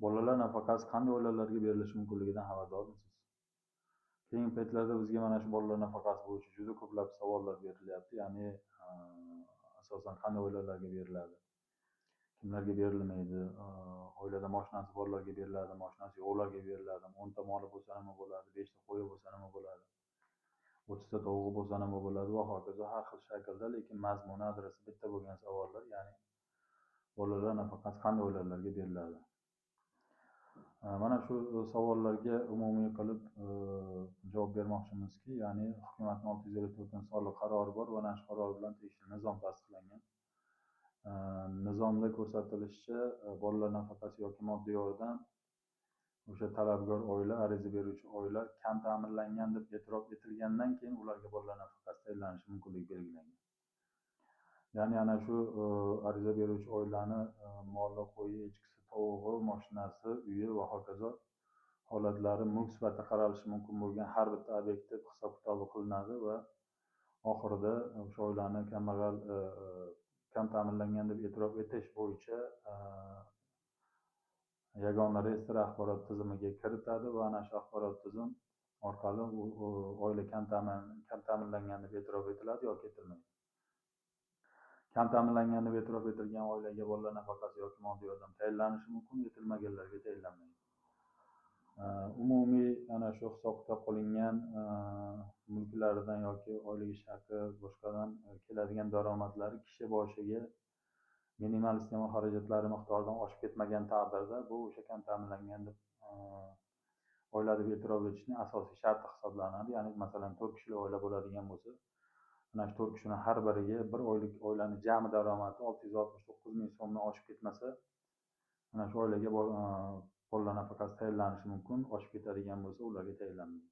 Bolalar nafaqasi qanday oilalarga berilishi mumkinligidan xabardormisiz? Keyingi paytlarda bizga mana shu bolalar nafaqasi bo'yicha juda ko'plab savollar berilyapti. Ya'ni, asosan qanday oilalarga beriladi? Kimlarga berilmaydi? Oilada moshinasi borlarga beriladi, moshinasi yo'qlarga beriladimi? 10 ta moli bo'lsa nima bo'ladi? 5 ta qo'yi bo'lsa nima bo'ladi? 30 ta tovug'i bo'lsa nima bo'ladi? Va hokazo har xil shaklda, lekin mazmuni, adresi bitta bo'lgan savollar, ya'ni bolalar nafaqasi qanday oilalarga beriladi? Mana shu savollarga umumiy qilib javob bermoqchimizki, ya'ni hukumatning 654-sonli qarori bor va ana shu qaror bilan tegishli nizom tasdiqlangan. Nizomda ko'rsatilishicha, bolalar nafaqasi yoki moddiy yordam o'sha talabgor oila, ariza beruvchi oila kam ta'minlangan deb e'tirof etilgandan keyin ularga bolalar nafaqasi tayinlanishi mumkinligi belgilangan. Ya'ni ana shu ariza beruvchi oilani moli, qo'yi, echkisi, tovug'i, moshinasi, uyi va hokazo holatlari mulk sifatida qaralishi mumkin bo'lgan har bitta obyekti hisob-kitobi qilinadi va oxirida o'sha oilani kambag'al, kam ta'minlangan deb e'tirof etish bo'yicha yagona reyestr axborot tizimiga kiritadi va ana shu axborot tizim orqali u oila kam ta'minlangan deb e'tirof etiladi yoki etilmaydi. Kam ta'minlangan deb e'tirof etilgan oilaga bolalar nafaqasi yoki moddiy yordam tayinlanishi mumkin, etilmaganlarga tayinlanmaydi. Umumiy ana shu hisob-kitob qilingan mulklaridan yoki oylik ish haqi boshqadan keladigan daromadlari kishi boshiga minimal iste'mol xarajatlari miqdoridan oshib ketmagan taqdirda bu o'sha kam ta'minlangan deb oila deb e'tirof etishning asosiy sharti hisoblanadi. Ya'ni masalan 4 kishilik oila bo'ladigan bo'lsa, ana shu 4 kishini har biriga bir oylik oilani jami daromadi 669 ming so'mdan oshib ketmasa, ana shu oilaga bolalar nafaqasi tayinlanishi mumkin, oshib ketadigan bo'lsa ularga tayinlanmaydi.